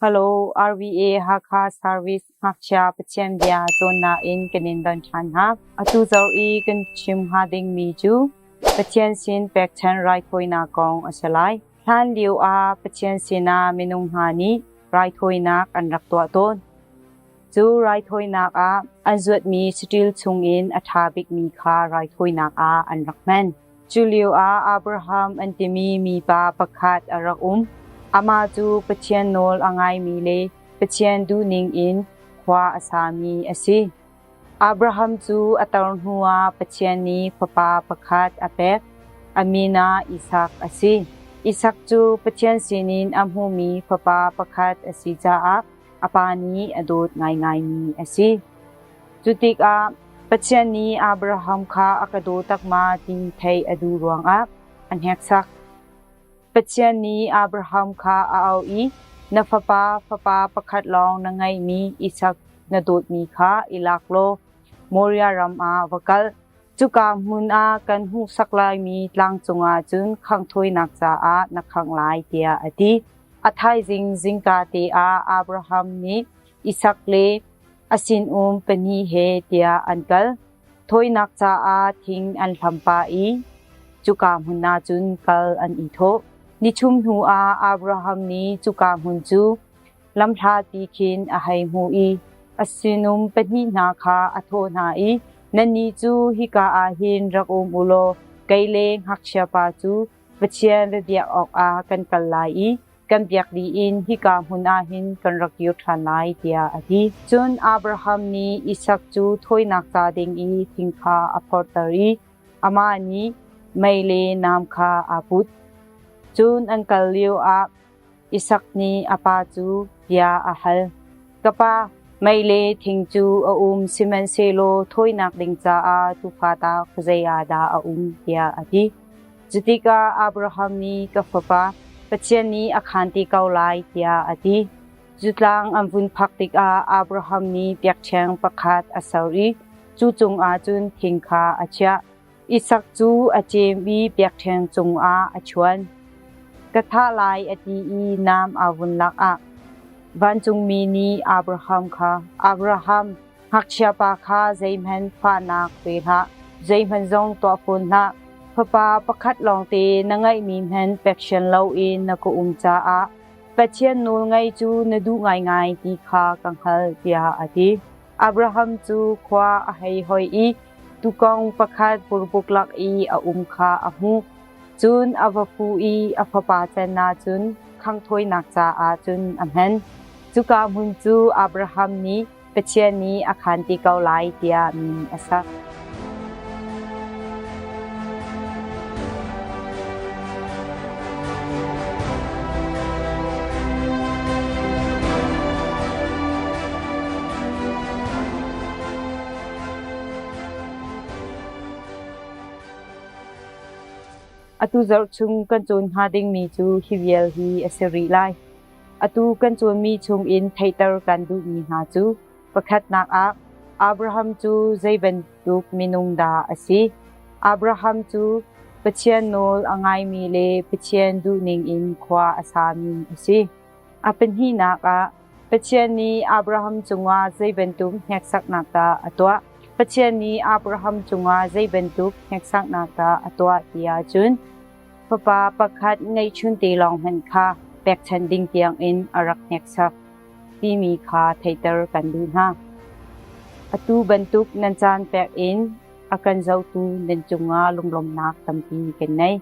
Hello, RVA Hakha Service ngakchia Pathian bia cawnnak in kan in don ṭhan hna. Atu zarh i kan chim hnga dingmi cu Pathian sin pekchanh raithawinak kong a si lai. Hlan lio ah Pathian sinah minung hna nih raithawinak an rak tuah tawn. Cu raithawinak ah an zuatmi saṭil chungin a ṭha bikmi kha raithawinak ah an rak hman. Cu lioah Abraham an timi mipa pakhat a rak um. Amah cu Pathian nawl a ngaimi le Pathian duhning in khua a sami a si. Abraham cu a tar hnuah Pathian nih fapa pakhat a pek. A min ah Isak a si. Isak cu Pathian sinin a hmumi fapa pakhat a si caah a pa nih a dawt ngaingaimi a si. Cu tikah Pathian nih Abraham kha a ka daw tak ma ti theih a duh ruangah a hneksak. Pathian nih Abraham kha a auh i, Na fapa, fapa pakhat lawng na ngeihmi Isak na dawtmi kha i lak law Moriah ram ah va kal. Cuka hmun ah kan hmuhsak laimi tlang cungah cun khanghthawinak caah na khangh lai, tiah a ti. A thaizing zingka te ah Abraham nih Isak le a sinum pahnih he tiah an kal. Thawinak caah thing an hlam pah i cuka hmun ah cun kal an i thawh. Nithum hnuah Abraham nih cuka hmun cu lamhlatpi khin a hei hmuh i a sinum pahnih hna kha a thawh hna i, Nannih cu hika ah hin rak um u law kei le ngakchiapa cu Pathian va biak awkah kan kal lai i kan biak dih in hika hmun ah hin kan rak kir ṭhan lai, tiah a ti. Cun Abraham nih Isak cu thawinak ca ding i thing kha a phorhter i amah nih mei le nam kha aa put. Cun an kal lioah Isak nih a pa cu bia a hal. Ka pa, mei le thing cu a um, sihmanhsehlaw thawinak ding caah tuufa ta khuazei ah dah a um, tiah a ti. Cutikah Abraham nih ka fapa, Pathian nih a khaan ti ko lai, tiah a ti. Cu tlang an vun phak tikah Abraham nih biakṭheng pakhat a ser i cu cungah cun thing kha a chiah. Isak cu a cem i biakṭheng cungah a chuan. Ka thah lai a ti i nam aa vun lak ah vancungmi nih Abraham kha, Abraham, ngakchiapa kha zeihmanh fahnak pe hlah, zeihmanh zong tuah fawn hlah. Fapa pakhat lawngte na ngeihmi hmanh pek sian loin na ka um caah Pathian nawl ngaih cu na duh ngaingai ti kha ka hngalh, tiah a ti. Abraham cu khua a hei hoi i tuukawng pakhat burbuk lak i a um kha a hmuh. Cun a va fuh i a fapa can ah cun khanghthawinak caah cun a hman. Cuka hmun cu Abraham nih Pathian nih a khaan ti ko lai tiah min a sak. Atu zarh chung kan cawn hnga dingmi cu hi vial hi a si rih lai. Atu kan cawnmi chungin theihter kan duhmi hna cu pakhatnak ah Abraham cu zei bantuk minung dah a si? Abraham cu Pathian nawl a ngaimi le Pathian duhning in khua a sami a si. A pahnihnak ah Pathian nih Abraham cungah zei bantuk hneksaknak dah a tuah? Pathian nih Abraham cungah zei bantuk hneksaknak dah a tuah ti ahcun fapa pakhat ngeihchunte lawng hmanh kha pekchanh ding tiangin a rak hneksak timi kha theihter kan duh hna. Atu bantuk nan caan pek in a kan zohtu nan cungah lunglawmhnak tampi kan ngei.